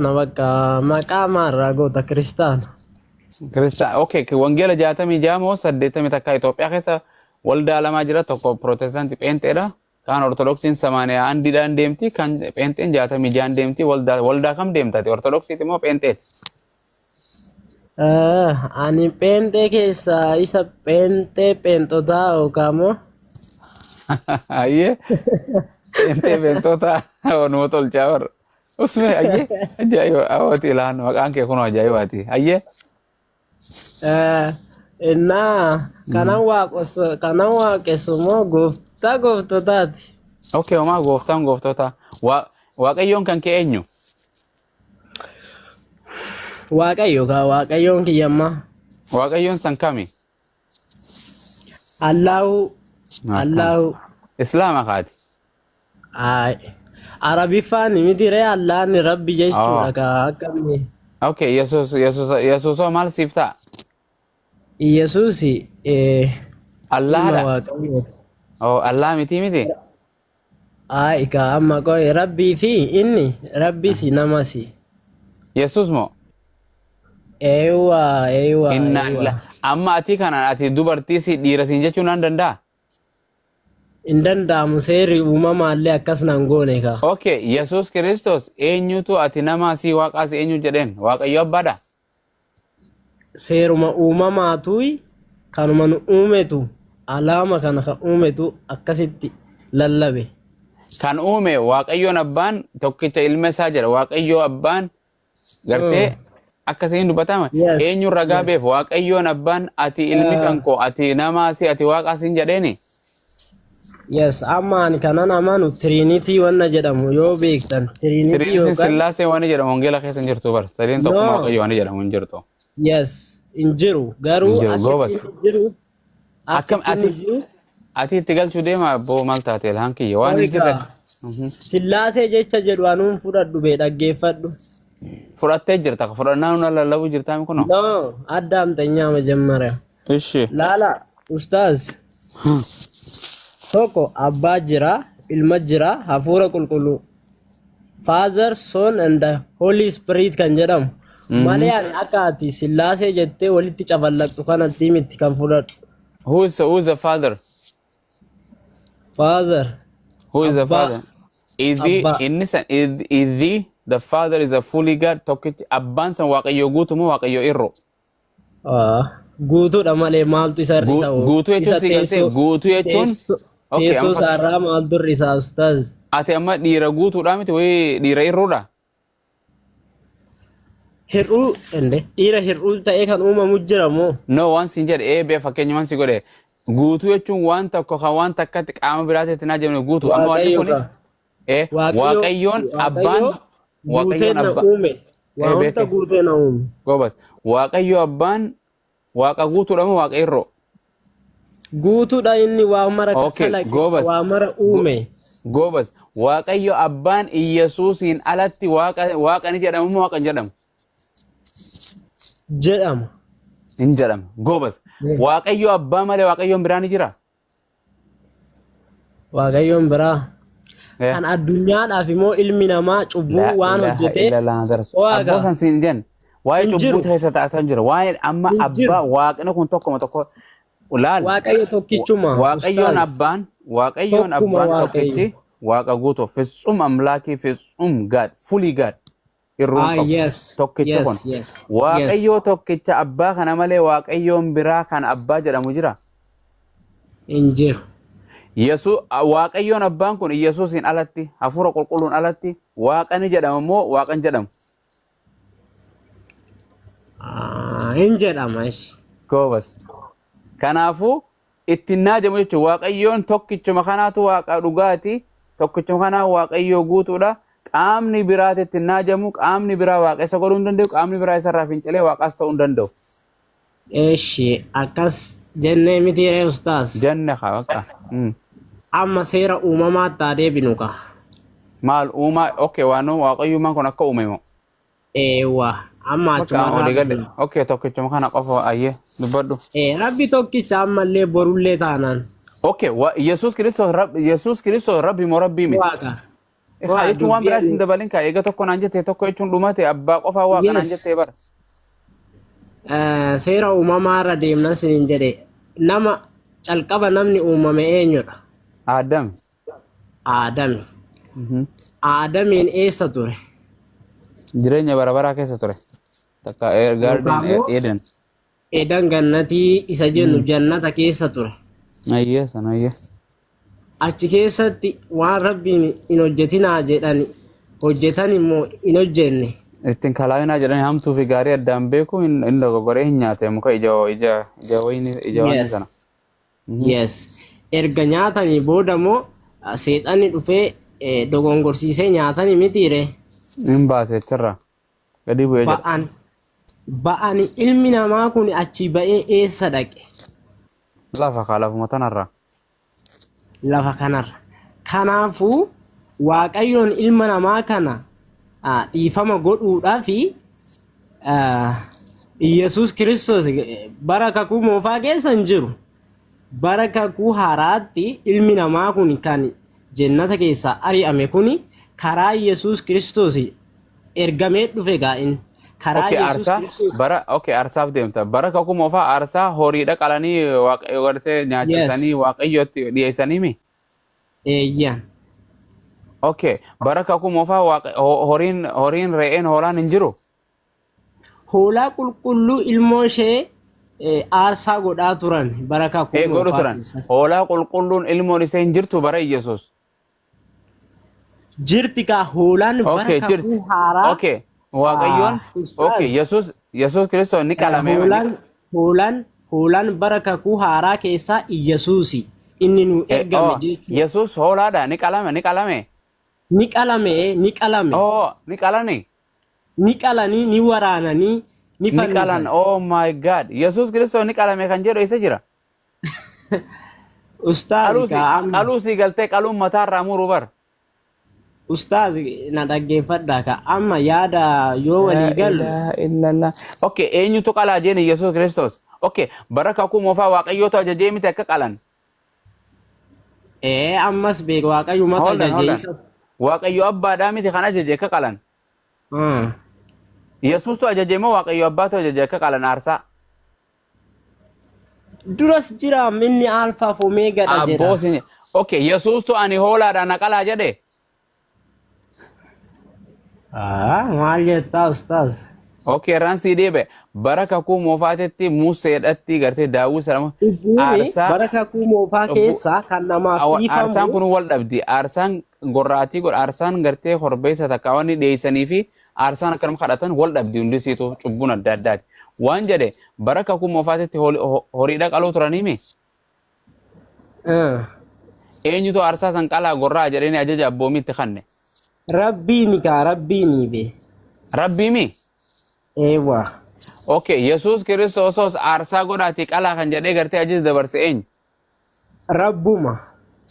Bakka maqaa maarraa goota kiristaana. Kiristaan, okay, wangeela 66 moo 81? Itoophiyaa keessa waldaa lamaa jira. Tokko Pirootestaantii Pheenxeedha. Kaan Ortodoksiin samaaniyaa andiidhaan deemti. Kan Pheenxeen 66n deemti. Waldaa kam deemtati? Ortodoksiiti moo Pheenxeeti? Ani pheenxee keessaa isa pheenxee pheenxotaa yookaan immoo Ayyee, Pheenxee Pheenxotaa numa tolchaa warra. Usmee, ayyee, ajaa'iba, awwaati ilaan maqaan kee kunoo ajaa'ibaati. Ayyee. Innaa kanan waaqessu, kanan waaqessu immoo gooftaa gooftotaati. Okay, homaa gooftaan gooftota. Waaqayyoon kan kee eenyu? Waaqayyo kaa, waaqayyoon kiyyammaa. Waaqayyoon san kami? Allahu. Allahu. Islaama kaati. Ay. Arabiffaan miti ree, Allahan Rabbi jechuudha kaa akkamni. Okay, Yesuus, Yesuus, Yesuusoo maal siif ta'a? Yesuus ilma Allaadha. Waaqayyooti. Oh, Allah miti miti. Ay kaa, amma qoy, Rabbii fi inni Rabbisi namasi. Yesuus moo? Eewwa, eewwa. Inna Eewwa. Amma ati kanaan ati dubartii si dhiira siin jechuu naan danda'a? Hin danda'amu, seerri uumamaallee akkas naan goone kaa. Okay, Yesuus Kiristoos eenyutu ati namaa si waaqaa si eenyu jedheen? Waaqayyo abbaadha? Seeruma uumamaatu, kanuma nu uumetu, alaama kana kan uumetu akkasitti lallabe. Kan uume Waaqayyoon abbaan tokkicha ilma isaa jedha. Waaqayyo abbaan gartee akkasiin dubbatama. Yes. Eenyuun ragaa Yes. beef Waaqayyoon abbaan ati ilmi kan koo, ati namaa si, ati waaqaa siin jedheeni? Yes, amma ani kanan amanu Trinity wanna jedhamu yoo beektan, Trinity Tiriinitiin yookaan Sillaasee waan jedhamu wangeela keessa hin jirtu bar. Sadeen tokkuma No. Waaqayyo waan jedhamu hin jirtu. Yes, hin jiru garuu Hin jiru, akka goobas. inni jiru Akkam akka ati inni jiru ati itti galchuu deema abboo, maal taate ilhaan kiyya waan hin jirre. Oigaa. Sillaasee jecha jedhu anuun fudhadhu bee, dhaggeeffadhu. Fudhattee jirta, fudhannaa nuna lallabuu jirtaa kunoo. No, አዳምጠኛ መጀመሪያ Ishi. laala ustaaz, tokko abbaa jira, ilma jira, hafuura qulqulluu, Father, Son and the Holy Spirit kan jedhamu malee ani akka ati sillaasee jettee walitti cafallaqxu kanatti miti kan fudhadhu. Who is the father? Father. Who is the Abbaa. father? Is he Abbaa. inni san is he the father is a fully God, tokkichi abbaan san Waaqayyo guutuu moo Waaqayyo irro? Ah, guutuudha malee maaltu isa hir'isa hoo? Guutuu jechuun Isa si galtee guutuu jechuun okay, teessoo amma isaarraa maaltu hir'isa, ustaaz? Ati amma dhiira guutuudha miti wayii dhiira irruudha? Hir'uu ende dhiira hir'uu ta'ee kan uumamu jira moo? No, waan siin jedhe ee bee, fakkeenya waan si godhe, guutuu jechuun waan tokko kan waan takkatti qaama biraatti naa jedhamne guutuu. Amma wanni Waaqayyo kun kaa. Waaqayyo Waaqayyoon abbaan Waaqayyo Waaqayyoon guutee na abbaa uume. Waa hunda beeke. guutee na uume. Goobas. Waaqayyo abbaan waaqa guutuudha moo waaqa irroo? Guutuudha, inni waa mara Okay, kalaqe, goobas. waa mara uume. Goobas. Waaqayyo abbaan Iyyasuusiin alatti waaqa ni jedhamu moo waaqa hin jedhamu? Jedhama. Hin jedhamu. Goobas. Waaqayyo abbaa malee Waaqayyoon biraa ni jira? Waaqayyoon biraa. Kan addunyaadhaaf immoo ilmi namaa cubbuu La waan ilaha hojjeteef illallah Muhammad waaqa. Abboo san siin jenna. Waa'ee Hin cubbuu jiru. keessa taasisan jira. Waa'ee amma Hin jiru. abbaa waaqni kun tokkuma tokko laal. Waaqayyo tokkichuma. Waaqayyoon Ustaaz. abbaan, Waaqayyoon Tokkuma abbaan Waaqayyo. tokkichi waaqa guutuu ፍጹም አምላክ ፍጹም God, fully God, irruun Ah, qabu. yes. Tokkicha kun. Yes. Waaqayyoo tokkicha abbaa kana malee Waaqayyoon biraa kan abbaa jedhamu jira? Hin jiru. Yesu Waaqayyoon abbaan kun Yesuusiin alatti, hafuura qulqulluun alatti waaqa ni jedhama moo waaqa hin jedhamu? Ah, hin jedhama ishi. Goobas. Kanaafuu ittiin naajamu jechuun Waaqayyoon tokkichuma kanaatu waaqa dhugaati. Tokkichuma kanaa Waaqayyoo guutuudha. Qaamni biraati ittiin naajamu, qaamni biraa waaqa isa godhuu hin danda'u, qaamni biraa isarraa fincilee waaqaas ta'uu hin danda'u. Eshi, akkas jennee miti ree, ustaaz? Janne haa bakka. Amma seera uumamaatti haa deebinu ka. Maal uumaa? Okay, waan waaqayyummaan kun akka uume moo? Eewwa, amma Bakka achumarraa olii galle. dhufna. Okay, tokkichuma kana qofa, ayyee dubbadhu. Rabbi tokkicha ammallee borullee taanaan. Okay, Yesuus Kiristoos Rabbi, Yesuus Kiristoos Rabbi moo Rabbii miti? Waaqa. Waa Jechuun waan dubbii biraatti hin ani dabalin kaa, eega tokko naan jettee, tokko jechuun dhumate, abbaa qofaa waaqa naan jettee bara. Seera uumamaa irra deemnan sinin jedhe, nama calqaba namni uumame eenyudha? Aadam. Aadami. Aadamiin eessa ture? Jireenya bara baraa keessa ture. Takka Yookaan garden immoo Eden. Edan gannatii isa jennu jannata keessa ture. Ayyee sana ayyee. Achi keessatti waan Rabbiin hin hojjetinaa jedhan hojjetan immoo hin hojjenne? Ittiin kalaayinaa jedhanii, hamtuu fi gaarii addaan beeku hin dogoggoree hin nyaate muka ija wayinii ija waan sana. Yes. Erga nyaatanii booda immoo seexanni dhufee dogongorsiisee nyaatanii mitiire? Hin baase achirraa. Gadi bu'ee jedha. Ba'an. Ba'ani, ilmi namaa kun achii ba'ee eessa dhaqe? Lafa kaa, lafuma tanarraa. Lafa kanarra. Kanaafuu Waaqayyoon ilma namaa kana dhiifama godhuudhaafi Iyyasuus Kiristoos bara kakuu moofaa keessa hin jiru. Bara kakuu haaraatti ilmi namaa kun kan jennata keessaa ari'ame kun karaa Iyyasuus Kiristoos ergamee dhufe gaa'in. Karaa Okay, Iyyasuus aarsaa Kiristoos. bara, okay, aarsaaf deemta. Bara kakuu moofaa aarsaa horiidha qalanii waaqayyo gartee nyaachisanii waaqayyotti dhiyeessanii mi? Eeyyan. Okay, bara kakuu moofaa horiin re'een hoolaan hin jiru. Hoolaa qulqulluu ilmoo ishee aarsaa godhaa turan bara kakuu Ee, godhu moofaa turan. keessa. Hoolaa qulqulluun ilmoon ishee hin jirtu bara Iyyasuus? Jirti kaa, hoolaan bara kakuu Jirti. haaraa. Okay, Waaqayyoon Ustaaz. okay, Yesuus Kiristoos ni qalame. Hoolaan bara kakuu haaraa keessaa Iyyasuusi. Inni nu ergame jechuudha. Yesuus hoolaadha, ni qalame, ni qalame. Ni qalame, ni qalame. Oh, ni qalani. Ni qalanii, ni waraananii, ni Ni qalan. fannisan. Oh my God. Yesuus Kiristoos ni qalame kan jedhu eessa jira? Ustaaz Qaluusi kaa amma. Qaluusii galtee qaluun mataarraa muruu bar. Ustaaz, na dhaggeeffadhaa ka amma yaada yoo walii La gallu. ilaha illallah. Okay, eenyutu qalaa jeeni Yesuus Kiristoos? Okay, bara kakuu moofaa Waaqayyootu ajajee miti akka qalan? Ee, ammas beek Waaqayyumatu Hold on, ajaje hold on. isas. Waaqayyo abbaadhaa miti kan ajaje akka qalan? Yesuustu ajaje moo Waaqayyo abbaatu ajaje akka qalan aarsaa? Duras jira, inni alfaaf omeegadha jedha. Abboosin. Okay, Yesuustu ani hoolaadha na qalaa jedhe? Maal jettaa, ustaaz? Okay, irraan sii deebi'e. Bara kakuu moofaatitti Museedhatti gartee Daawwit jedhamu Cubbuun aarsaa bara kakuu moofaa keessaa kan namaaf Aarsaan dhiifamu kun wal dhabdi. Aarsaan gorraatii godha. Aarsaan gartee korbeessa takka waan dhiyeessanii fi aarsaan akkanuma kadhatan wal dhabdi, hundisiitu cubbuun adda addaati. Waan jedhe, bara kakuu moofaatitti horiidha qaluu turaniimi. Eenyutu aarsaa san qalaa gorraa jedhanii ajaja abboomiitti kanne? Rabbiini kaa, rabbiini be. Rabbiimi? Eewwa. Okay, Yesuus Kiristoosos aarsaa godhaatii qalaa kan jedhee gartee ajaja dabarse eenyu? Rabbuma.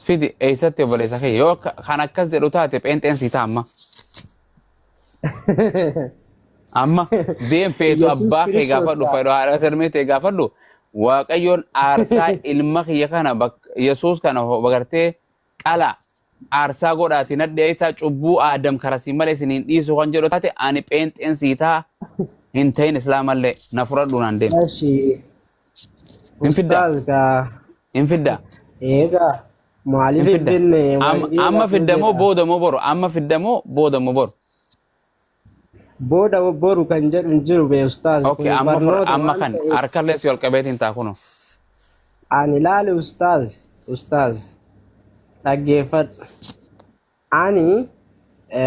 Fidi, eessatti obboleessa kee, yoo kan akkas jedhu taate pheenxeen sii ta'a amma. Amma deem feetu Yesuus abbaa kee Kiristoos gaafadhu, kaa. fedhu haadha sirmee ta'e gaafadhu. Waaqayyoon aarsaa ilma kiyya kana Yesuus kana gartee qala aarsaa godhaati nadhee isaa cubbuu Aadam karasii malee isin hin dhiisu kan jedhu taate, ani pheenxeen sii ta'a, hin ta'in islaamallee na fudhadhu naan deem. Eshi. Hin fiddaa. Ustaaz kaa. Hin fiddaa. Eegaa. Hin Maaliif hin fidda. finne? Amma fiddamoo booda moo boru? Amma fiddamoo booda moo boru? Booda boru kan jedhu hin jiru bee, ustaaz. Okay, Kun amma barnoota amma waan kan ta'eef. harkallee si ol qabeetiin taa kunoo. Ani laali, ustaaz, ustaaz, dhaggeeffadhu. Ani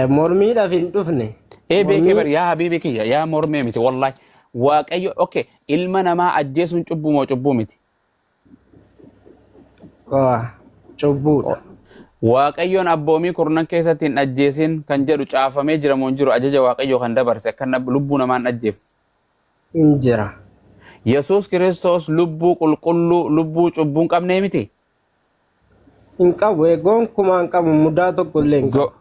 mormiidhaaf hin dhufne. Ee, beekee Mormii bari, yaa habiibi kiyya, yaa mormee miti wallahi. Waaqayyo, okay, ilma namaa ajjeesuun cubbuu moo cubbuu miti? Oh, cubbuudha. Waaqayyoon abboomii kurnan keessatti hin ajjeesin kan jedhu caafamee jira moo hin jiru, ajaja Waaqayyoo kan dabarse akka lubbuu namaa hin ajjeefne? Hin jira. Yesuus Kiristoos lubbuu qulqulluu, lubbuu cubbuu hin qabnee miti? Hin qabu, gonkumaa hin qabu, mudaa tokko illee hin qabu.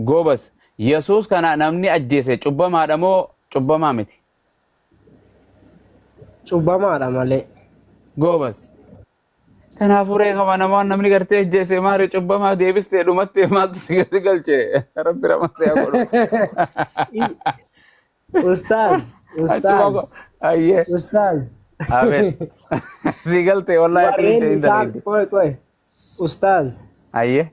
Goobas, Yesuus kana namni ajjeese cubbamaadha moo cubbamaa miti? Cubbamaadha malee. Goobas. Kanaafuu reefama namaa namni gartee ajjeese maali cubbamaa deebistee dhumattee maaltu si galche? Rabbi rama si haa godhu. Ustaaz, Achuma ustaaz, ayyee. ustaaz. Abeet. Si galte wallahi akka Warreen hin isaan dalagde. qoy qoy. Ustaaz, Ayyee.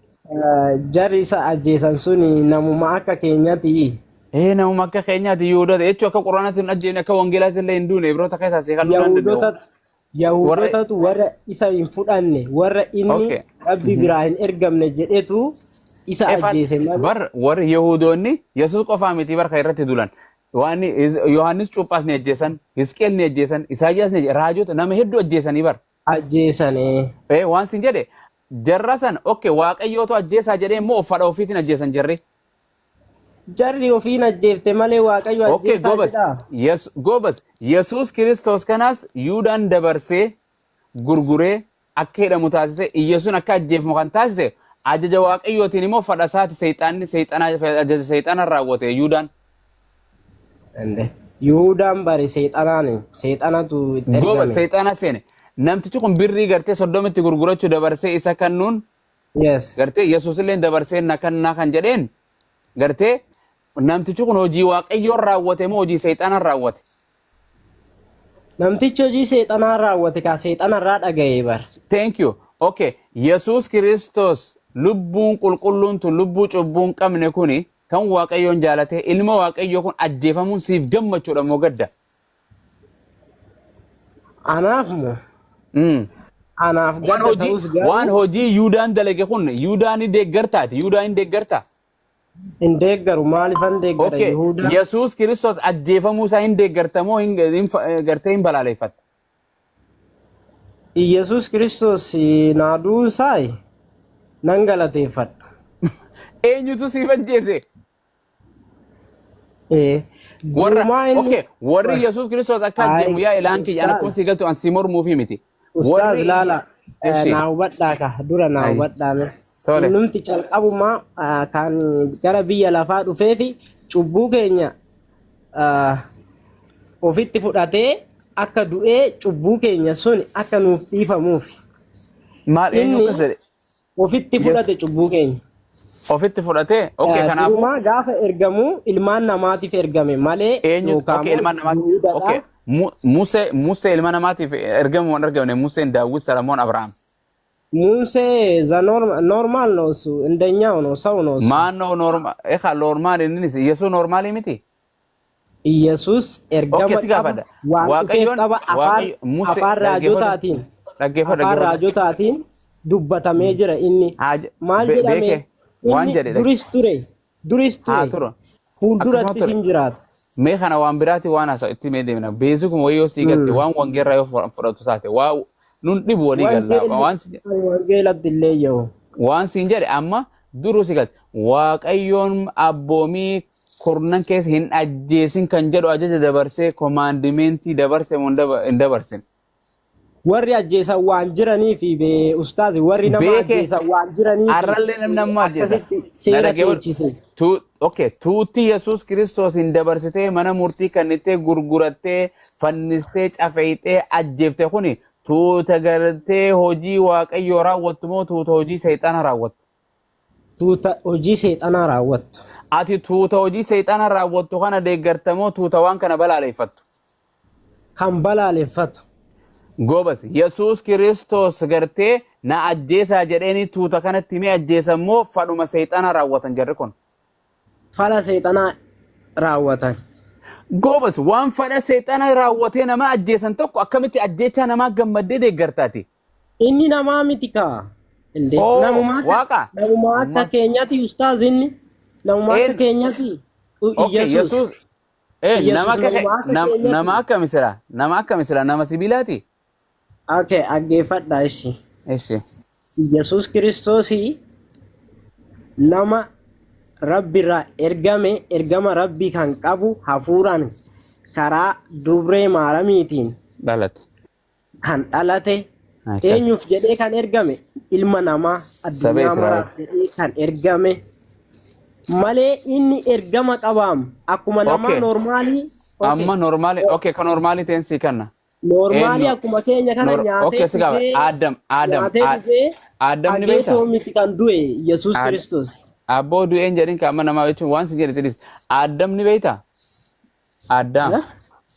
Jarri isa ajjeesan suni namuma akka keenyati. Ee, namuma akka keenyaati, Yihudoota jechuun akka Quraanaatti hin ajjeene, akka Wangeelaatti illee hin duune, Ibroota keessaa si kan danda'u. Yahudotatu Warra Yahudotatu warra isa hin fudhanne, warra inni Rabbi biraa hin ergamne jedhetu isa Efan ajjeese malee. Bar warri Yahudoonni Yesuus qofaa miti bar kan irratti dulan. Waan Yohaannis Cuuphaas ni ajjeesan, Hisqeel ni ajjeesan, Isaayyaas ni ajjeesan, raajota nama hedduu ajjeesanii bar. Ajjeesane. Ee, waan sin jedhe jarra san, okay, Waaqayyootu ajjeesaa jedhee immoo uffata ofiitiin ajjeesan jarri. Jarri ofiin ajjeefte malee Waaqayyo ajjeesaa Gobas. jedhaa. Yes, gobas. Yesuus Kiristoos kanaas Yuudaan dabarsee gurguree akka hidhamu taasise, Iyyasuun akka ajjeefamu kan taasise ajaja Waaqayyootiin immoo fadha isaati seexaanni seexana ajaja seexana raawwate Yuudaan. Ende. Yihuudaan bare seexanaani. Seexanatu itti Goba ergame. Seexana seene. Namtichi kun birrii gartee 30tti gurgurachuu dabarsee isa kennuun gartee Yesuus illee dabarsee na kennaa kan jedheen, gartee namtichi kun hojii Waaqayyoon raawwate moo hojii seexanaan raawwate? Namtichi hojii seexanaa raawwate kaa seexanarraa dhaga'ee bar. Thank you. Okay. Yesuus Kiristoos lubbuun qulqulluun tun lubbuu cubbuu hin qabne kuni kan Waaqayyoon jaalatee ilma Waaqayyoo kun ajjeefamuun siif gammachuudha moo gadda? Anaaf moo? Anaaf Waan gadda hojii ta'us waan garuu hojii Yuudaan dalage kun Yuudaan ni deeggartaati. Yuudaan hin deeggartaa? Hin deeggaru. Maaliifan deeggara Yihuudaa? Yesuus Kiristoos ajjeefamuu isaa hin deeggarta moo hin gartee hin balaaleffatta? Iyyasuus Kiristoos naa du'uunsaa nan galateeffadha. Eenyutu siif ajjeese? Warra Durumaa inni okay, warri Yesuus Kiristoos akka ajjeemu yaa ilaan kiyya ana kun Ustaaz si galtu an si mormuufi miti. Ustaaz Warri laala Eshi. Naa hubadhaa ka dura naa hubadhaa mee. Tole. Innumti calqabumaa kan gara biyya lafaa dhufeefi cubbuu keenya ofitti fudhatee akka du'ee cubbuu keenya sun akka nuuf dhiifamuuf. Maal eenyu Inni akkas jedhe? ofitti fudhate cubbuu keenya. Ofitti fudhatee, okay, kanaafuu Durumaa gaafa ergamu ilmaan namaatiif ergame malee eenyu yookaan okay, ilmaan namaatiif Yihuudaadha. Okay, Musee ilma namaatiif ergamu waan argamne Museen, Daawwit, Salamoon, Abrahaam. ሙሴ ዛ normal ነው እሱ፣ እንደኛው ነው፣ ሰው ነው እሱ። ማን ነው normal? Eka normal innis Yesuus normaalii miti. ኢየሱስ ergama Si qaba, gaafadha. waan dhufeef Waaqayyoon qaba, afaan Waaqayyo Musee afaan dhaggeeffadhu raajotaatiin dhaggeeffadhu afaan dhaggeeffadhu. raajotaatiin dubbatamee jira inni. Haa Maal jedhame? Beeke waan Inni jedhe duris ture, duris haa ture, turu akkasuma fuuldurattis ture. hin jiraata. Mee kana waan biraati waan haasa'u itti mee deemna. Beezikuma wayii yoo sii galte waan wangeerraa yoo fudhatu taate waa nun dhibu walii galla Wangeelli waan si wangeelatti illee yoo waan siin jedhe amma duruu si galte Waaqayyoon abboomii kurnan keessa hin ajjeesin kan jedhu ajaja dabarsee commandmentii dabarse moo hin dabarsin? Warri ajjeesan waan jiraniifi bee ustaazi, warri nama Beeke ajjeesan waan jiraniifi arrallee namni nama ajjeesa. akkasitti Na seera dhaggeeffadhu. teechise. Okay, tuutti Yesuus Kiristoos hin dabarsitee mana murtii kennitee gurgurattee fannistee cafeeyxee ajjeefte kuni tuuta gartee hojii Waaqayyoo raawwattu moo tuuta hojii seexana raawwattu? Tuuta hojii seexanaa raawwattu. Ati tuuta hojii seexana raawwattu kana deeggarta moo tuuta waan kana balaaleffattu? Kan balaaleffatu. Gobas, Yesuus Kiristoos gartee na ajjeesaa jedheeni tuuta kanatti mee ajjeesan moo fadhuma seexana raawwatan jarri kun? Fala seexanaa raawwatan. Gobas, waan fadha seexana raawwatee nama ajjeesan tokko akkamitti ajjeechaa namaa gammaddee deeggartaati? Inni namaa miti kaa. Inde Oo, namuma akka waaqa. namuma akka Ammas keenyati ustaaz, inni namuma akka keenyati Okay, Iyesuus. Yesuus nama Iyesuus akka namuma akka nama keenyati. akka misira nama akka misira nama sibiilaati. Okay, dhaggeeffadha ishi. Ishi. Iyesuus Kiristoosii nama Rabbi irraa ergame, ergama Rabbii kan qabu, hafuuraan karaa dubree Maaramiitiin Dhalate. kan dhalate, Akkas. eenyuuf jedhee kan ergame? Ilma namaa Saba addunyaa Israa'el. maraaf jedhee kan ergame malee inni ergama qabaam akkuma namaa normalii, okay. Amma normaalii, okay, kan normaalii ta'een sii kanna. Normaalii Eenyu? akkuma keenya kana nyaatee Okay, si gaafa. dhugee Aadam, Aadam, nyaatee dhugee Aadam ni hagee beektaa? too miti kan du'e Yesuus Kiristoos. Abboo du'een jedhin ka amma namaa jechuun waan si jedhe sidhis. Aadam ni beektaa? Aadam. Eh?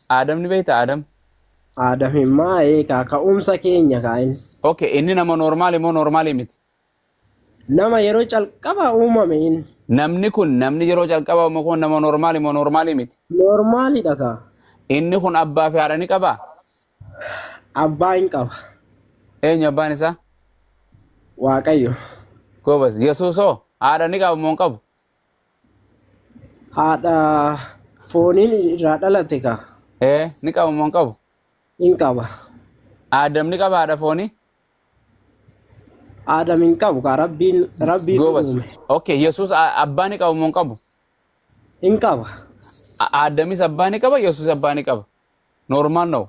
Aadam ni beektaa? Aadam. Aadam himmaa eegaa ka'umsa keenya kaa'in. Okay, inni nama normaali moo normaalii miti? Nama yeroo calqaba uumame inni. Namni kun namni yeroo calqaba uume kun nama normaali moo normaalii miti? Normaalidha kaa. Inni kun abbaa fi haadha ni qabaa? Abbaa hin qaba. Eenyu abbaan isaa? Waaqayyo. Goobas. Yesuus hoo haadha ni qaba moo hin qabu? Haadha fooniin irraa dhalate kaa. Ee, ni qaba moo hin qabu? Hin qaba. Aadam ni qaba haadha foonii? Aadam hin qabu kaa rabbiin rabbiitu Goobas. uume. Okay, Yesuus abbaa ni qaba moo hin qabu? Hin qaba. Aadamis abbaa ni qaba, Yesuus abbaa ni qaba. Normal no.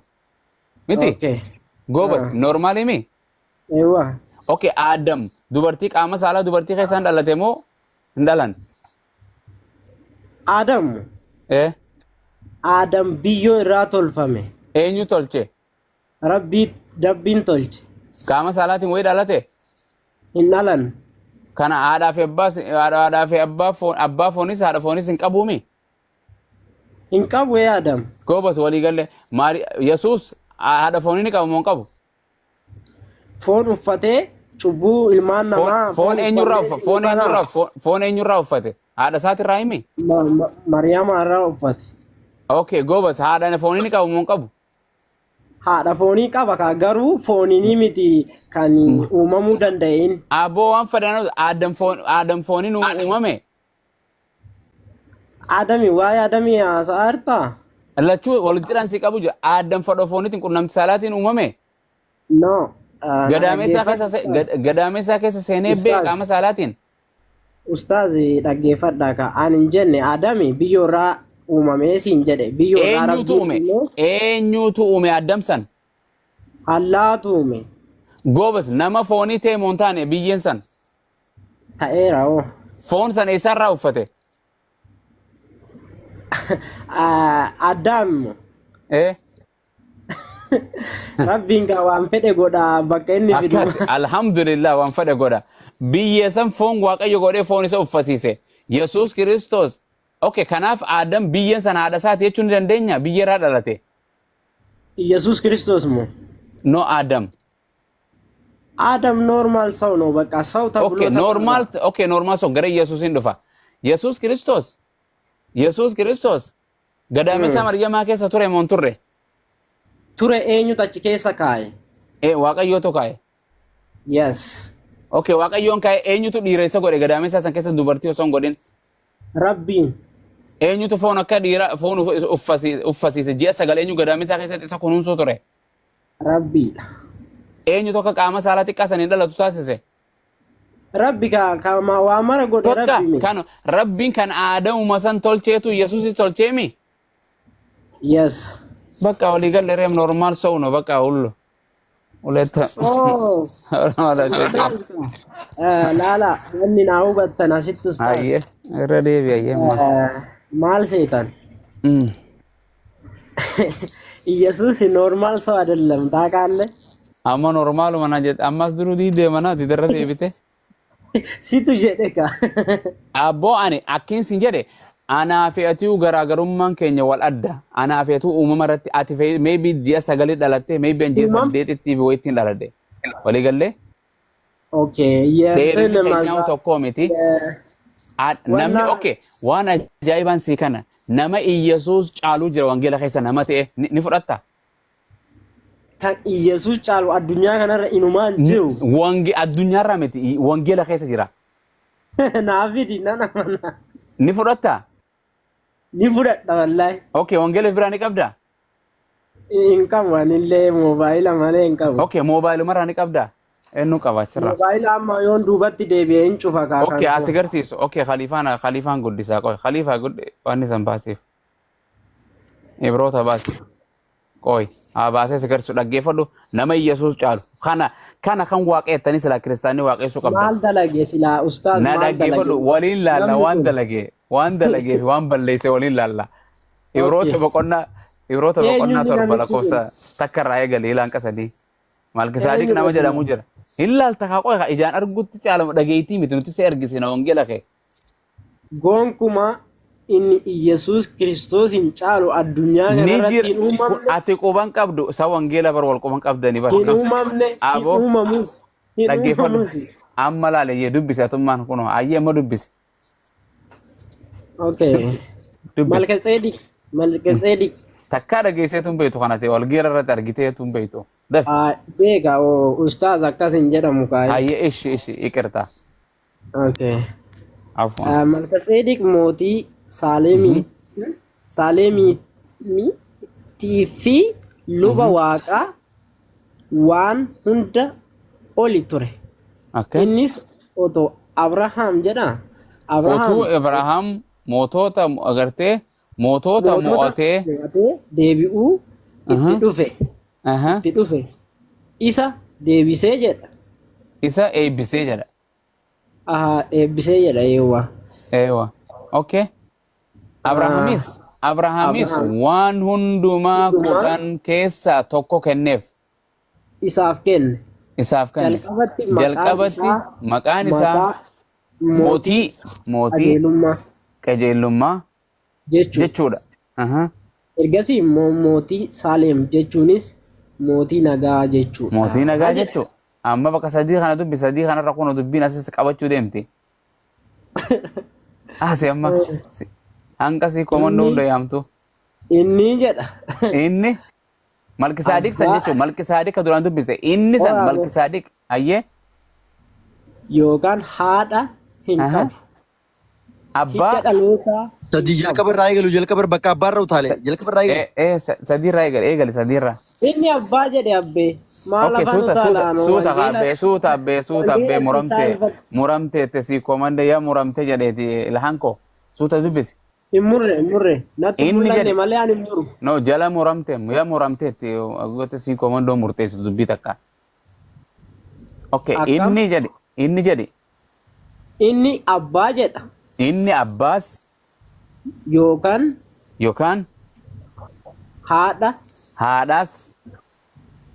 Miti? Okay. Goobas, normaalii mi? Eewwa. Okay, Aadam dubartii qaama saalaa dubartii keessaan dhalate moo hin dhalan? Aadam. Eh, Aadam biyyoo irraa tolfame. Eenyu tolche? Rabbii rabbiin tolche. Qaama saalaatiin wayii dhalate? Hin dhalan. Kana haadhaa fi abbaa haadhaa fi abbaa foon abbaa foonis haadha foonis hin qabuumi? Hin qabu ee Aadam. Goobas walii galle maari Yesuus haadha foonii ni qaba moo hin qabu? Foon uffatee cubbuu ilmaan namaa Foon foon eenyurraa uffatee uffa foon eenyurraa foon eenyurraa uffate? Haadha isaatirraa himi? Mariyaama irraa uffate. Okay, goobas haadha foonii ni qaba moo hin qabu? Haadha foonii qaba kaa garuu fooniinii miti kan uumamuu danda'een. Abboo waan fedhan Aadam foon Aadam fooniin uumame. Adami waa'ee Adamii haasa'aa jirtaa? Lachuu wal jedhan si qabu jira. Aadam fadhoo fooniitiin qunnamti saalaatiin uumame. No. Na Gadaameessaa keessa dhaggeeffadhu. gadaameessaa keessa seenee bee Ustaaz. qaama saalaatiin. Ustaaz dhaggeeffadhaa ka ani hin jenne Adami biyyoo irraa uumamee siin jedhe biyyoo irraa Eenyutu rabbiin uume? immoo Eenyutu uume Addam san? Allaatu uume. Goobas nama foonii ta'e moo hin taane biyyeen san? Ta'eera hoo. Foon san eessarraa uffate? Addaam Eh? Rabbiin kaa waan fedhe godha bakka inni fidu. Akkas alhamdulillah waan fedhe godha. Biyyee san foon Waaqayyo godhee foon isa uffasiise. Yesuus Kiristoos. Okay, kanaaf Aadam biyyeen sana haadha isaati jechuu ni dandeenya? Biyyee irraa dhalate. Yesuus Kiristoos moo? No Adam. Adam normal ሰው ነው። በቃ ሰው ተብሎ Okay, ተጠራ። normal, okay, normal so gara Yesuusin dhufa. Yesuus Kiristoos. Yesuus Kiristoos gadaamessa Maryamaa keessa ture moo hin turre? Ture eenyutu achi keessa kaa'e? Eh, Waaqayyootu kaa'e. Yes. Okay, Waaqayyoon kaa'e eenyutu dhiira isa godhe gadaamessa san keessa dubartii osoo hin godhin? Rabbiin. Eenyutu foon akka dhiira foon uffasiise ji'a 9 eenyu gadaamessa keessatti isa kunuunsuu ture? Rabbiidha. Eenyutu akka qaama saalaa xiqqaa saniin dhalatu taasise? Rabbi ka ka waa mara godhe Tokka Rabbi mi. kan Rabbiin kan aadamuma san tolcheetu Yesuusis tolcheemi? Yes. Bakka walii galle reem normal ሰው ነው በቃ ሁሉ ሁለት Oh. Laala wanni naa hubattan asitti ustaaz. Ayyee irra deebi ayyee maal. Maal seetan? ኢየሱስ normal ሰው አይደለም ታውቃለህ። Amma normaluma na jette ammas duruu diidee manaati irra deebite. Situ jedhe ka. Abboo ani akkiin sin jedhe anaa fi atuu garaagarummaan keenya wal adda. Anaa fi atuu uumama irratti ati maybe ji'a 9 dhalatte maybe an ji'a Uumam? 8tti fi wayittiin dhaladhe. Walii gallee? Okay Dheerinni የእንትን keenyaa tokkoo miti. Namni Wanna okay waan ajaa'ibaan sii kana nama Iyyasuus caaluu jira wangeela keessa nama ta'e ni fudhatta. Kan Iyyasuus caalu addunyaa kanarra inumaan jiru. Wange addunyaarraa miti wangeela keessa jira. Naaf fidi nan amana. Ni fudhatta? Ni fudhadha wallaahi. Okay, wangeela biraa ni qabda? Hin qabu anillee moobaayila malee hin qabu. Okay, moobaayilumarraa ni qabda? Eenyu qaba achirraa? Moobaayila amma yoon duubatti deebi'ee hin cufa kaa Okay, kan as agarsiisu. Okay, khaliifaan khaliifaan guddisaa qoy. Khaliifaa guddi waan isan baasiif. Ibroota baasi. Qoy, haa baasee si agarsiisu dhaggeeffadhu nama Iyyasuus caalu. Kana kan waaqeettanii silaa kiristaanni waaqeessuu qabdan. Maal dalage silaa ustaaz Na maal dalage? dhaggeeffadhu waliin laalla Namni waan kun dalage waan dalagee fi waan balleesse waliin laalla. Ibroota Okay. boqonnaa Ibroota Eenyu boqonnaa inni 7 namichi kun? lakkoofsa 1 irraa eegali ilaan qasadii. Malkisaadiq Eenyu nama silaa? jedhamu jira. Hin laalta kaa qoy kaa ijaan argutti caalama dhageeytii miti nuti si argisina wangeela kee. Gonkumaa inni Iyyasuus Kiristoos hin caalu addunyaa Ni kanarratti jira hin uumamne, ati quban qabdu isa wangeela bar wal quban qabdani bar. hin uumamne, hin Aboo uumamus, hin dhaggeeffadhu. uumamus. Amma laale yee dubbisi atummaan kunoo ayyee amma dubbisi. Okay. Dubbisi. Malkatseediq, Malkatseediq. Takkaa dhageesseetu hin beektu kana ta'e walgeera irratti argiteetu hin beektu. Dafi. Ah, beeka oo ustaaz akkas hin jedhamu kaayee. Ayyee ishi ishi iqirta. Okay. Afwan. Ah, Malkatseediq mootii Saalemii Saalemiitii fi luba Waaqaa waan hunda oli ture. Okay. Innis otoo Abrahaam jedha. Abrahaam Otuu Abrahaam mootota agartee mootota mootota mo'atee mo'atee deebi'uu itti dhufe. Itti dhufe. Isa deebisee jedha. Isa eebbisee jedha. Aha, eebbisee jedha eewwa. Eewa. Okay. Abrahaamis Abrahaamis Abrahaam waan hundumaa hundumaa 10 keessaa tokko kenneef. Isaaf kenne. Isaaf kenne. Jalqabatti maqaan Jalqabatti isaa maqaan isaa mataa mootii mootii mootii qajeelummaa qajeelummaa jechuudha. Jechuudha. Aha. Ergasii immoo mootii Saaleem jechuunis mootii nagaa jechuudha. Mootii nagaa jedha. jechuudha. Amma bakka sadii kana dubbi sadii kanarra kun dubbiin asis qabachuu deemti. Asi amma hanga sii komandoo Inni hunda yaamtu. inni jedha. Inni Malkisaadiq san Abbaa jechuun Malkisaadiq ka duraan dubbise inni san Waraabee. Malkisaadiq hayyee Yookaan haadha hin Aha. qabu. Hidda Abbaa dhalootaa hin Sadii qabu. jalqaba irraa eegalu jalqaba bakka abbaa irra utaale jalqaba irraa eegalu. Sadiirraa eegali eegali sadiirraa. Inni abbaa jedhe abbee. Maal Okay, afaan suuta suuta utaalaanoo suuta wangeela abbee suuta abbee suuta abbee wangeela isaa muramte ifatti muramte itti sii komande yaa muramte jedheeti ilhaan koo suuta dubbisi. Hin murre hin murre natti hin Inni mul'anne jedhe malee ani hin muru. No jala muramte yaa muramte itti gote sii komandoo murteessu dubbii takka. Okay, Akkam inni jedhe inni jedhe inni abbaa jedha inni abbaas yookaan yookaan haadha haadhaas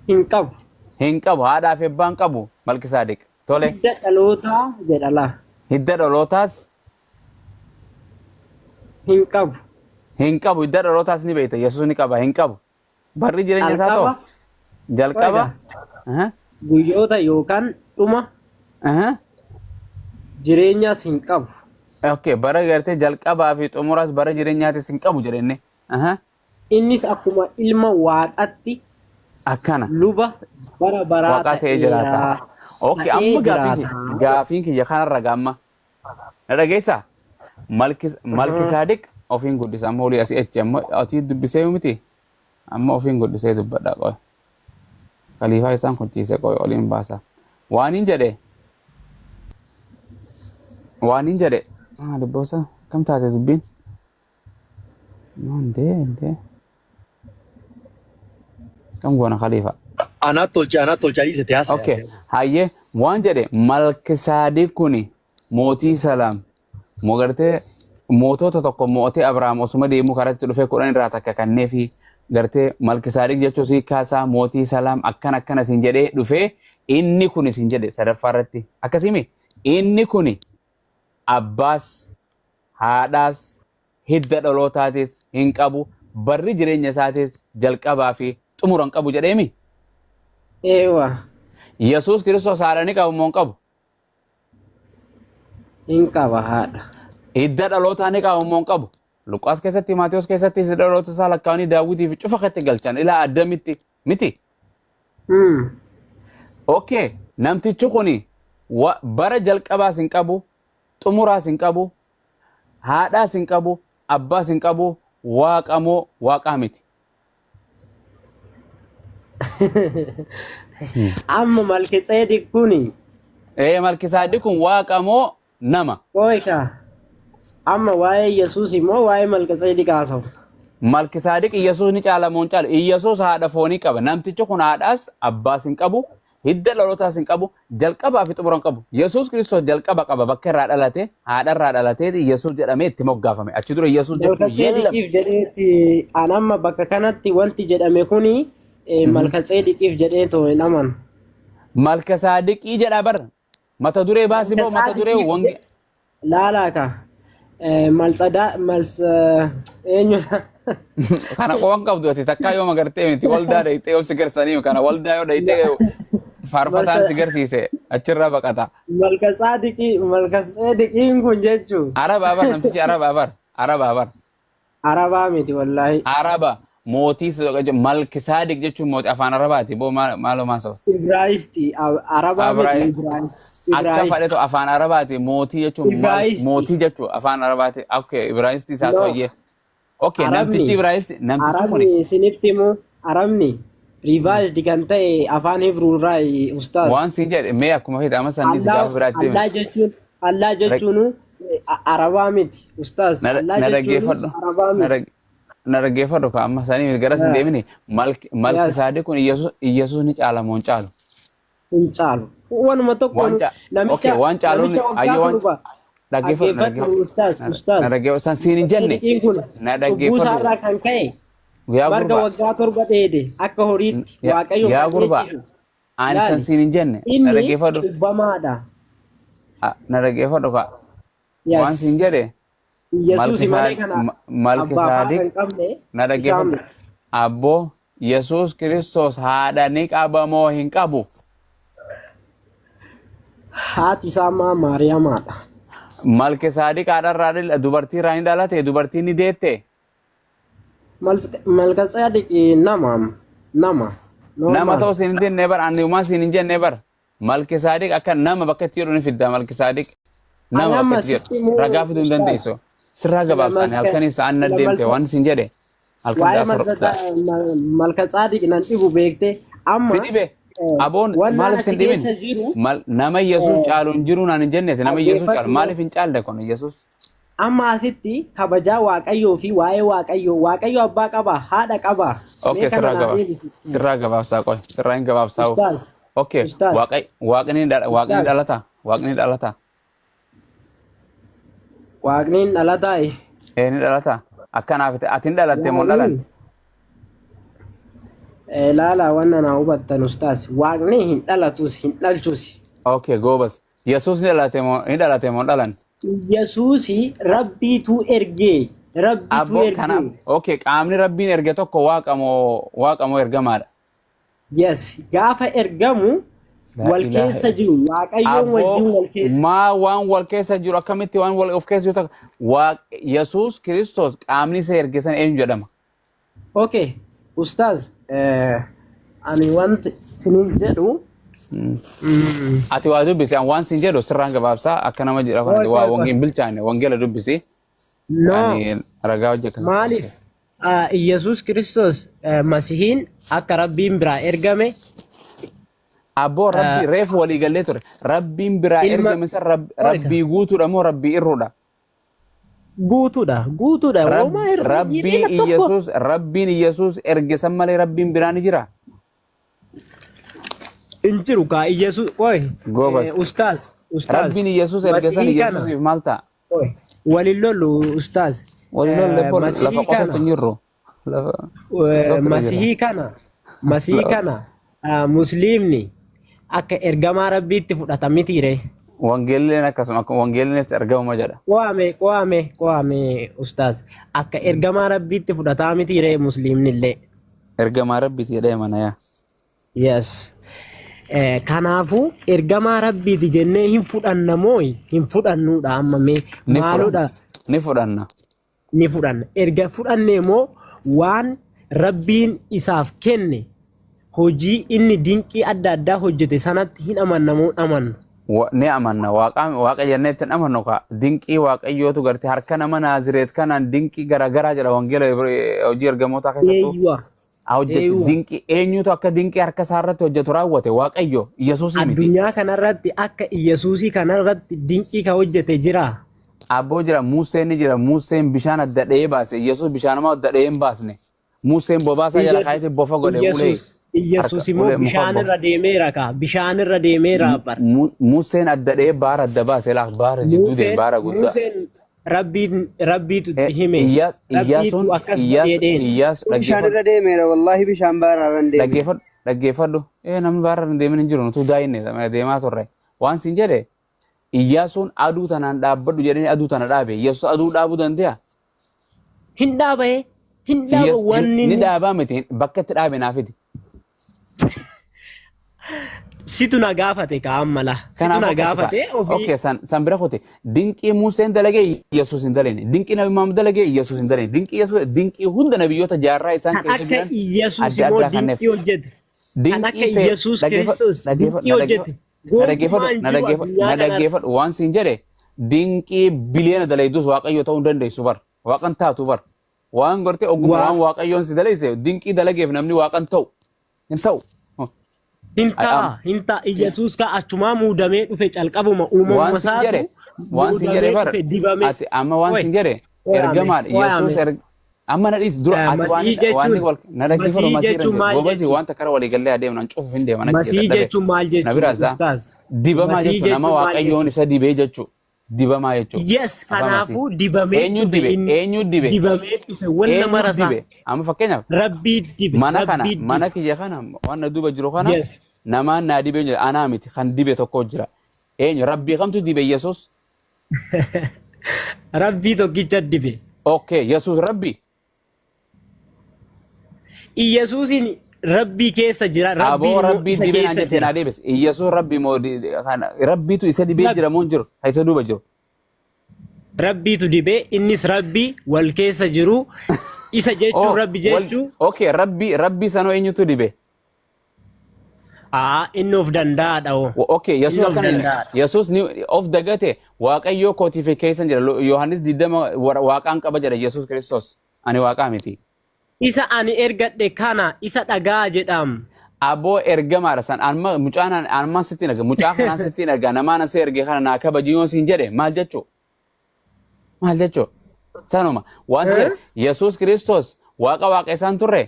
hin qabu. Hin qabu haadhaa fi abbaan qabu Malkisaadiq. Tole Hidda dhalootaa jedha laa. Hidda dhalootaas hin qabu. Hin qabu hidda dhalootaas ni beekta Yesuus ni qaba hin qabu. Barri jireenya isaa ta'u Jalqaba jalqaba Oiga, guyyoota yookaan dhuma jireenyaas hin qabu. Okay, bara gartee jalqabaa fi xumuraas bara jireenyaatis hin qabu jedhenne. Innis akkuma ilma waaqatti Akkana. Luba bara baraa Waaqaa ta'ee jiraata. ta'eera. Okay, Ta'ee amma gaafiin jiraata. gaafiin kiyya kanarra gaamma. Na dhageessaa? Malkisaadiq ofiin guddisa. Amma olii asii achi amma atii dubbisee miti. Amma ofiin guddisee dubbadha qoy. Kaliifaa isaan kuchiise qoy oliin baasa. Waan hin jedhe. Waan hin jedhe. Ah, dubboosa kam taate dubbiin? Ndee ndee. Kam goona khalifa? Anaat tolche anaat tolche adiisa itti haasa'e. Okay. Hayyee waan jedhe Malkisaadiq kuni mootii Salaam moo gartee mootota tokko mo'atee Abrahaam osuma deemuu karatti dhufee 10 irraa takka kanneefi gartee Malkisaadiq jechuun sii kaasaa mootii Salaam akkana akkana siin jedhee dhufee inni kuni siin jedhe sadaffaa irratti akkasimi inni kuni abbaas haadhaas, hidda dhalootaatis hin qabu, barri jireenya isaatis jalqabaa fi xumura hin qabu jedheemi. Eewa. Yesuus Kiristoos haadha ni qaba moo hin qabu? Hin qaba haadha. Hidda dhalootaa ni qaba moo hin qabu? Luqaas keessatti, Maatiyos keessatti hidda dhaloota isaa lakkaa'anii Daawwitii fi cufa ketti galchan ilaa Addamitti miti. Okay, namtichi kuni bara jalqabaas hin qabu, xumuraas hin qabu, haadhaas hin qabu, abbaas hin qabu, waaqa moo waaqaa miti? Amma Malkitseedik kuni Ee Malkisaadiq kun waaqa moo nama? Qoyka amma waa'ee Yesuus immoo waa'ee Malkitseedik haasawu. Malkisaadiq Iyyasuus ni caala moo hin caalu? Iyyasuus haadha foonii qaba. Namtichi kun haadhaas abbaas hin qabu. Hidda dhalootaas hin qabu. Jalqabaa fi xumura hin qabu. Yesuus Kiristoos jalqaba qaba bakka irraa dhalate haadha irraa dhalatee Yesuus jedhamee itti moggaafame. Achi dura Yesuus jechuun yellam. Malkatseediqiif jedheetti an amma bakka kanatti wanti jedhame kuni Malkatseediqiif jedhee too hin amanu. Malkasaadiqii jedha bar. Mata duree baasi moo mata duree Malkatsaadiqiif wange. Laalaa ka maltsadaa mals eenyu Kana qoban qabdu ati takkaa yoo magartee miti waldaa dhayxee yoo si garsanii kana waldaa yoo dhayxee faarfataan si garsiise achirraa baqata. Malkatsaadiqii Malkatseediqiin kun jechuun Arabaa bar namtichi arabaa bar arabaa bar. Arabaa miti wallaahi. Araba mootii Malkisaadiq jechuun mootii afaan Arabaati boo maaloo maasoo. Ibraayisxi Arabaa miti Akka Ibraayisxi. fadhetu afaan Arabaati mootii jechuun Ibraayisxi. mootii jechuun afaan Arabaati. Okay, Ibraayisxi isaa No. ta'ee. Okay, namtichi Arabni Ibraayisxi namtichi kuni Arabni isinitti himu Arabni revised kan ta'e afaan Hibruu irraa ustaaz. waan siin jedhe mee akkuma fedhe amma sanni si Allah gaafa biraatti Allah deeme. jechuun Allah jechuun Arabaa miti ustaaz. Na Allah na jechuun dhaggeeffadhu. Arabaa Na miti. na dhaggeeffadhu ka amma sanii garas hin deemini malki Yes. saadii kun Iyyasuus ni caala moo hin caalu? Hin caalu. Wanuma tokkoon Waan okay namicha waan caaluun namicha waggaa ayyee waan torba dhaggeeffadhu na dhaggeeffadhu dhaggeeffadhu ustaaz na ustaaz. na dhaggeeffadhu san siin hin jenne Sadiqiin kun na cubbuu dhaggeeffadhu isaarraa kan ka'e yaa marga gurbaa waggaa 7 dheede akka horiitti yaa Waaqayyo yaa kan gurbaa dheechisu. ani san Laali siin hin jenne na inni dhaggeeffadhu cubbamaadha. Ah, na dhaggeeffadhu ka waan Yes. siin jedhe Yesuusi malee kana abbaaf haadha Malkisaadiq hin qabne na isaa dhaggeeffadhu miti. abboo Yesuus Kiristoos haadha ni qaba moo hin qabu? Haati isaa maa Maariyaamaadha. Malkisaadiq haadharraa dubartii irraa ni dhalate dubartiin ni deette. Malkatsaadiq nama nama Nama normal. ta'uu siin hin jenne bar ani uumaa siin hin jenne bar. Malkisaadiq akka nama bakka itti jedhu ni fidda Malkisaadiq Ani nama bakka amma itti jedhu sitti himuu ragaa fiduu hin ustaaz dandeessu. Sirraa sila gabaabsa ani malka halkanii sa'aan na sila deemte malka waan siin jedhe halkan waa'ee Malkatsaadiq nan dhibu beekte amma Si dhibe aboon wannaan maaliif sin achi dhibin keessa jiru Nama Yesuus caalu hin jiru naan hin jenneeti nama Yesuus caalu dhaggeeffadhu maaliif hin caalle kun Yesuus? Amma asitti kabajaa Waaqayyoo fi waa'ee Waaqayyoo Waaqayyo abbaa qaba haadha qaba mee Okay, kana sirraa naa gabaabsa. deebisi Sirraa gabaabsaa qoy. Sirraa hin gabaabsaa'u. Ustaaz Okay, ustaaz waaqni waaqni ustaaz dhalata. Waaqni dhalata. Waaqni hin dhalataa Ee ni dhalata. Akkanaaf ati hin dhalatte moo hin dhalanne? Waaqni Laala wanna naa hubattan ustaaz Waaqni hin dhalatus hin dhalchus. Okay, goobas. Yesuus ni dhalate moo ni dhalate moo hin dhalanne? Yesuusi Rabbiitu ergee Rabbitu Abboo kanaaf ergee. okay qaamni Rabbiin erge tokko waaqa moo ergamaadha? Yes gaafa ergamu La wal ilaha keessa jiru Waaqayyoon Abboo wajjin wal keessa. maa waan wal keessa jiru akkamitti waan wal of keessa jiru takka Waaq Yesuus Kiristoos qaamni isa erge sana eenyu jedhama? Okay ustaaz ani wanti sinin jedhu Ati waa dubbisi an waan sin jedhu sirraan gabaabsaa akka nama jedha Qoy kanatti waa qoy qoy. hin bilchaanne wangeela dubbisi No ani ragaa hojii akkasii. maaliif Iyyasuus Kiristoos Masihiin akka Rabbiin biraa ergame Abboo rabbi reefu walii gallee ture rabbiin biraa ilma ergame san qoy rabbii guutuudha moo rabbii irruudha? Guutuudha guutuudha homaa Rabbii hir'ina tokko Iyyasuus rabbiin Iyyasuus erge san malee rabbiin biraa ni jira. Hin jiru kaa Iyyasuus qoy Goobas. Ustaaz ustaaz Rabbiin Iyyasuus erge san Masihii kana Iyyasuusiif maal ta'a? qoy walin lollu ustaaz Wali lolle bol lafa Masihii qotatu kana hin jirru. Lafa tokko irra jira. Masihii kana Masihii kana musliimni akka ergamaa Rabbiitti fudhata mitiire. Wangeelleen akkasuma akka wangeelleenis ergamuma jedha. Qo'ame qo'ame qo'ame ustaaz akka ergamaa Rabbiitti fudhataa mitiire musliimni illee. Ergamaa Rabbiiti jedhee mana yaa. Yes. Kanaafuu ergamaa Rabbiiti jennee hin fudhanna moo hin fudhannuudha amma mee Ni maalodha fudhanna. Ni fudhanna. Ni fudhanna. Erga fudhannee immoo waan Rabbiin isaaf kenne hojii inni dinqii adda addaa hojjete sanatti hin amanna moo hin amannu? Ni amanna waaqa waaqa jennee itti hin amannu kaa dinqii waaqayyootu garte harka nama naazireet kanaan dinqii garaagaraa jedha wangeela hojii ergamootaa keessattuu Eeyyuwa. haa hojjetu Eeyyuwa. dinqii eenyutu akka dinqii harka isaa irratti hojjetu raawwate waaqayyo Yesuusii miti. Addunyaa kanarratti akka Iyyasuusii kanarratti dinqii ka hojjete jiraa? Abboo jira Museen ni jira Museen bishaan adda dha'ee baase Yesuus bishaanuma adda dha'ee hin baasne. Museen bobaasaa jala kaayete bofa godhe ulee Iyyasuus Iyyasuus harka immoo ulee muka bishaan bofa. irra deemeera kaa bishaan irra deemeera bar. Museen adda dha'ee baara adda baase laaf baara jidduu deeme Museen baara guddaa. Museen rabbiin rabbiitu itti hime rabbiitu Iyyaasuun akkas Iyyaasu jedheen. Iyyaasu Bishaan dhaggeeffadhu irra deemeera wallaahi bishaan baara irra hin deemne. dhaggeeffadhu dhaggeeffadhu ee namni baara irra hin deemin hin jiru nutu daa'inne deemaa turre waan siin jedhe Iyyaasuun aduu tanaan dhaabbadhu jedhanii aduu tana dhaabe Yesuus aduu dhaabuu danda'a? Hin dhaabae hin dhaaba wanni Ni inni dhaabaa miti bakka itti dhaabe naa fidi. Situ na gaafate kaa amma la. Situ Kanaaf na akkas kaa. gaafate ofii Okay, san bira kote. Dinqii Museen dalage Yesuus hin dalene. Dinqii Nabi Muhammad dalage Yesuus hin dalene. Dinqii Yesuus dinqii hunda nabiyyoota jaarraa isaan kan keessa akka jiran Iyyasuus adda immoo addaa kanneef. dinqii hojjete. Kan Dinqii akka fee Iyyasuus dhaggeeffadhu Kiristoos dhaggeeffadhu dinqii na hojjete. dhaggeeffadhu na dhaggeeffadhu Gonkumaa hin na jiru dhaggeeffadhu addunyaa na kanarra. dhaggeeffadhu waan siin jedhe dinqii biliyoona dalaydus waaqayyo ta'uu hin dandeessu bar. Waaqan taatu bar. Waan gortee ogummaa Waa waan waaqayyoon si dalayse dinqii dalageef namni waaqan ta'u hin ta'u. hin I am ta'a hin ta'a Iyyasuus ka achumaa muudamee dhufe calqabuma uumamuma waan sin isaatu jedhe waan sin jedhe muudamee bar dhufe dibamee. ati amma waan Oi sin jedhe oi ame ergamaadha oi Yesuus ame. erg amma na dhiis dura ati waan Masihii waan jechuun wal na dhaggeeffadhu Masihii masii irra jechuun hin jiru maal gobasi jechuun waan takkara walii gallee adeemna an cufuuf hin deema natti Masihii dadhabe jechuun maal na jechuun biraa isaa ustaaz dibamaa Masihii jechuun nama jechuun maal waaqayyoon jechuun isa dibee jechuu dibamaa jechuu Yes afaan masii kanaafuu dibamee eenyu dhufe dibe inni eenyu dibe dibamee dhufe wanna eenyu marasaa dibe amma fakkeenyaaf rabbii dibe mana kana rabbii mana dibe kiyya kana waan na duuba jiru kana yes namaan naa dibee jira anaa miti kan dibe tokko jira eenyu rabbii kamtu dibe yesus rabbii tokkicha dibe okay yesus rabbii Iyyasuusin rabbii keessa jira rabbiin aboo immoo rabbii isa dibee naan keessa jettee jira naa deebis yesus rabbii moo kana rabbiitu isa dibee jira moo hin jiru kan isa duuba jiru Rabbiitu dibee innis rabbii wal keessa jiru isa jechuun oh rabbi wal jechuu okay rabbii rabbii sanoo eenyutu dibe aa inni of danda'aadha hoo Okay, inni Yesuus of akkana jedhe. danda'aadha. Yesuus ni of dagate Waaqayyoo kootii fi keessan jedha. Yohaannis 20 Waaqaan qaba jedha Yesuus Kiristoos. Ani Waaqaa miti. Isa ani ergadhe kana isa dhagaa jedhaam. Aboo ergamaadha san amma mucaan ammaan sitti hin arga mucaa kanaan sitti hin arga namaan asii erge kana naa kabaji yoo siin jedhe maal jechuu maal jechuu sanuma waan si jedhe Yesuus Kiristoos Waaqa Waaqa isaan turre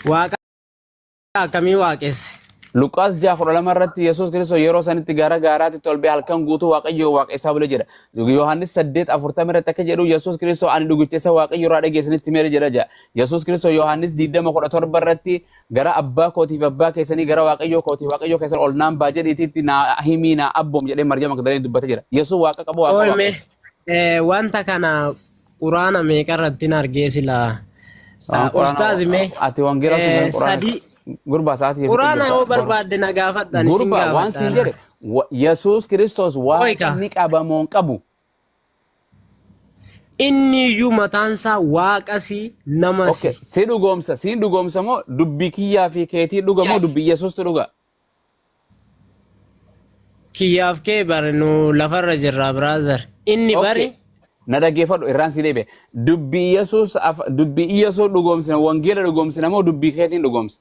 Waaqa akkamii waaqesse? Luqaas 6:12 irratti Yesuus Kiristoos yeroo sanitti gara gaaraatti ol ba'ee halkan guutuu Waaqayyo Waaqa isaa bule jedha. Yohaannis 8:40 irratti akka jedhu Yesuus Kiristoos ani dhugicha isa Waaqayyo irraa dhageessanitti himeera jedha jedha. Yesuus Kiristoos Yohaannis 20:17 irratti gara abbaa kootiif abbaa keessanii gara Waaqayyo kootiif Waaqayyo keessan ol naan baa jedhiitiitti naa himii naa abboom jedhee Maryam Magdaleen dubbate jedha. Yesuus Waaqa qabu Waaqa Ooyme Waaqessa. wanta kana Quraana meeqa irratti argee silaa? Waan quraana Ustaazi mee ati wangeela sun quraana sadii gurbaa sa'aatii fixee Quraana jirta. yoo barbaadde na gaafadha ani sin Gurbaa waan siin gaafadha. jedhe Yesuus Kiristoos Ooyika. waaqa ni qaba moo hin qabu? Inni iyyuu mataansaa waaqasi namasi. Okay, si dhugoomsa, siin dhugoomsa moo dubbii kiyyaa fi keetii dhuga moo dubbii Yesuustu dhuga? Kiyyaaf kee bari nu lafarra jirra brother. Inni bari Okay. Na dhaggeeffadhu irraan si deebi'e. Dubbii Yesuus dubbii Yesuus dhugoomsina wangeela dhugoomsina moo dubbii keetiin dhugoomsa?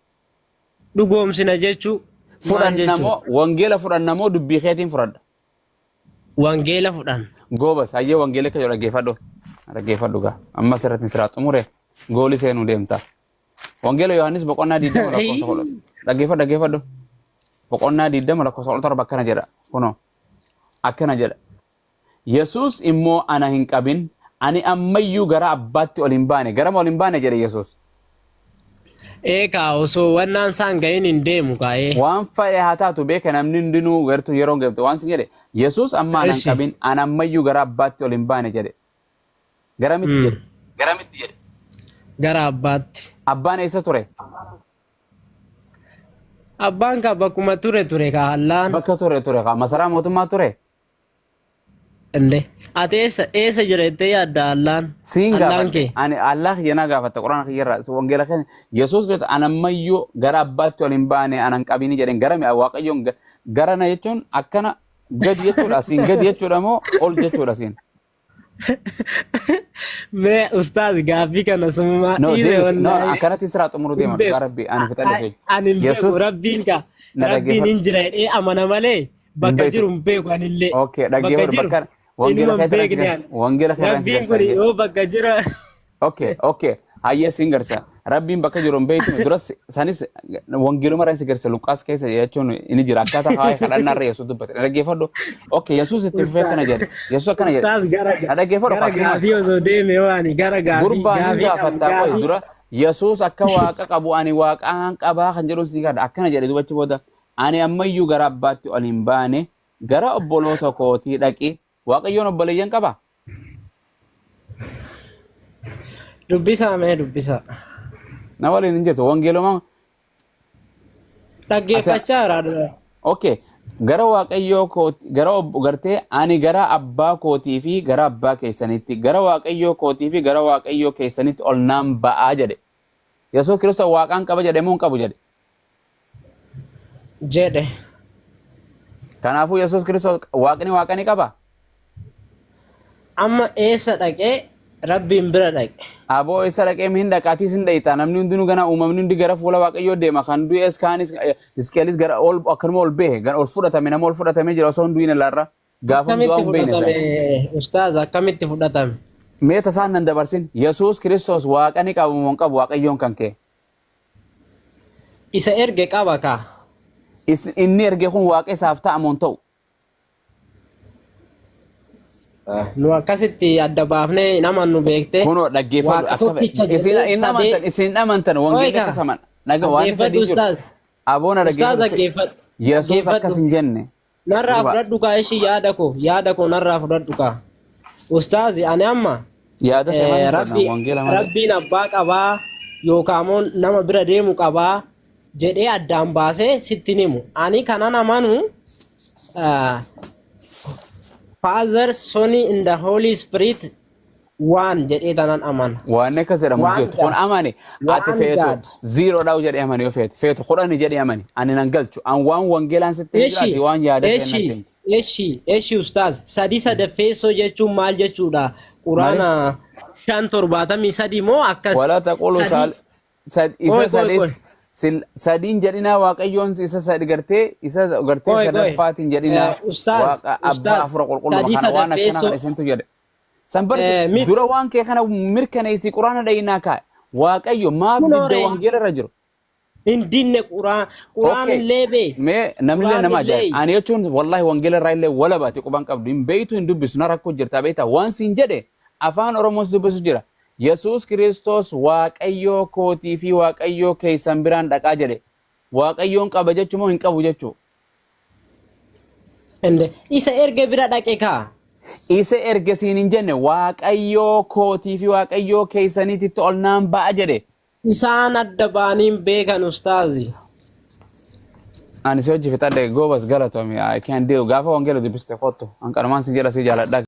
Dhugoomsina jechuu maal Fudhanna jechuu? moo wangeela fudhanna moo dubbii keetiin fudhadha? Wangeela fudhan. Goobas hayyee wangeela akka jedhu dhaggeeffadhu. Dhaggeeffadhu gaa. Amma asirratti siraa xumure goolii seenuu deemta. Wangeela Yohaannis boqonnaa 20 lakkoofsa 10. Dhaggeeffadhu dhaggeeffadhu. Boqonnaa 20 lakkoofsa 17 akkana jedha. Kunoo akkana jedha. Yesuus immoo ana hin qabin ani ammayyuu gara abbaatti ol hin baane. Garama ol hin baane jedhe Yesuus. Ee kaa osoo wannaan isaan gahin hin deemu kaa ee. Waan fedhe haa taatu beeka namni hundinuu gartuu yeroo geebte waan sin jedhe Yesuus amma ana hin Eshi. qabin ana ammayyuu gara abbaatti ol hin baane jedhe. Garamitti jedhe? Garamitti jedhe? Gara abbaatti. Abbaan eessa ture? Abbaan kaa bakkuma ture ture kaa hallaan. Bakka ture ture kaa masaraa mootummaa ture? Inde. Ati eessa eessa jira jettee yaadda Allaan? Siin Allaan gaafadhe. kee. Ani Allah kiyya na gaafatta Qur'aana kiyya irraa wangeela keessa Yesuus Kiristoos ana ammayyuu gara abbaatti ol hin baane ana hin qabini jedheen gara mi'a Waaqayyoon gara na jechuun akkana gadi jechuudha siin gadi jechuudha moo ol jechuudha siin. Mee ustaaz gaaffii kana sumumaa No dhiise deebis no wallaahi. akkanatti siraa xumuruu Hin deema dhugaa beeku. rabbi ani fixadhe seeju. Ani hin beeku Yesuus rabbiin ka na rabbiin dhaggeeffadhu. hin jira jedhee amana malee Hin bakka beektu. jiru hin beeku anillee. Okay Bakka dhaggeeffadhu jiru bakka wangeela inuma hin keessa irraan si beekne galcha ani. wangeela keessa irraan si Rabbiin galcha. kun yoo bakka jira Okay. Hayyee siin garsa. Rabbiin bakka jiru hin beektu duras sanis wangeeluma irraa si garsa Luqaas keessa jechuun inni jira akkaataa hawaaya kadhannaa irra Yesuus dubbate. Dhaggeeffadhu. Okay, Yesuus itti fufee akkana jedhe. Yesuus akkana jedhe. Ustaaz gara Dhaggeeffadhu gara fakkii gaafii osoo deeme waani gara gaafii Gurbaan hin gaafii qabu gaafattaa qoy gaafii dura Yesuus akka waaqa qabu ani waaqaan qabaa kan jedhuun sii kadha akkana jedhe dubachi booda ani ammayyuu gara abbaatti ol hin baane gara obboloota kootii dhaqi Waaqayyoon obboleeyyan qabaa? Dubbisaa mee dubbisaa. Na waliin hin jirtu wangeeluma ati Dhaggeeffachaa jira dura. okay gara Waaqayyoo kooti gara gartee ani gara abbaa kootii fi gara abbaa keessanitti gara Waaqayyoo kootii fi gara Waaqayyoo keessanitti ol naan ba'aa jedhe. Yesuus Kiristoos waaqaan qaba jedhe moo hin qabu jedhe? Jedhe. Kanaafuu Yesuus Kiristoos waaqni waaqa ni qaba? Amma eessa dhaqee Rabbiin bira dhaqe. Aboo eessa dhaqee hin dhaqaatiis hin dhayxa namni hundinuu gana uumamni hundi gara fuula Waaqayyoo deema kan du'es kaanis Hisqeelis gara ol akkanuma ol bahe gara ol fudhatame nama ol fudhatamee jira osoo hin du'in irraa gaafa du'aa Akkamitti hin beekne san. fudhatame ustaaz akkamitti fudhatame? Mee tasaan nan dabarsin Yesuus Kiristoos waaqa ni qabu moo hin qabu Waaqayyoon kan kee. Isa erge qaba kaa. Inni erge kun waaqa isaaf ta'a moo hin ta'u? Nu akkasitti adda baafnee hin amannu beektee. Kunoo dhaggeeffadhu Waaqa akka tokkicha isin jedhee hin sadee. amantan isin hin amantan wangeelli Oiga. akkas aman naga waan Dhaggeeffadhu sadii jiru ustaaz. aboona Ustaaz dhaggeeffadhu dhaggeeffadhu. Yesuus akkas Dhaggeeffadhu. hin jenne Narraa Duba. fudhadhu kaa ishii yaada koo yaada koo narraa fudhadhu kaa. Ustaazi ani amma Yaada kee maaliif fudhanna rabbi wangeela malee? rabbiin abbaa qabaa yookaan immoo nama bira deemu qabaa jedhee addaan baasee sitti hin himu. Ani kanan amanu Father, Son and the Holy Spirit waan jedhee tanan amana. Waan akkas jedhamu Waan jirtu kun God. amani ati Waan feetu God. ziiroo dhawu jedhee amani yoo feete feetu kudhani jedhee amani ani nan galchu an waan wangeelaan sitti hin jiru Eshi, ati waan yaada kee nan eshi, kennu. eshi, eshi ustaaz. Sadii sadaffeessoo jechuun maal jechuudha? Maali? Quraana 5:73 moo akkas? Wala taqulu Sadii. saal isa Qoy, qoy, sadees qoy. sadiin jedhinaa waaqayyoon isa sadi gartee isa gartee Qoy, qoy. sadaffaatiin jedhinaa Ustaaz, waaqa abbaa ustaaz. afura qulqulluma Sadii kana waan akkanaa sadaffeessoo. kana isintu jedhe. San barsi Miti. dura waan kee kana mirkaneessi quraana dhayinaa kaa'e. Waaqayyo maaf Kunoo didda ree. wangeela irra jiru. Hin dinne quraan quraan Okay. illee bee. Mee namni illee Quraan nama illee. ajaa'iba. Ani jechuun wallahi wangeela irraa illee walabaati quban qabdu. Hin beeytu hin dubbisu na rakkoo jirta beektaa. Waan siin jedhe afaan Oromoos dubbisu jira. Yesuus Kiristoos Waaqayyoo kootii fi Waaqayyoo keessan biraan dhaqaa jedhe. Waaqayyoon qaba jechuu moo hin qabu jechuu? Ende isa erge bira dhaqe kaa. Isa erge siin hin jenne Waaqayyoo kootii fi Waaqayyoo keessaniititti ol naan ba'a jedhe. Isaan adda ba'anii hin beekan ustaazi. Ani si hojii fixadhe goobas galatoomi. I can't deal. Gaafa wangeela dubbiste kottu. An kanumaan si jedha si jaaladha.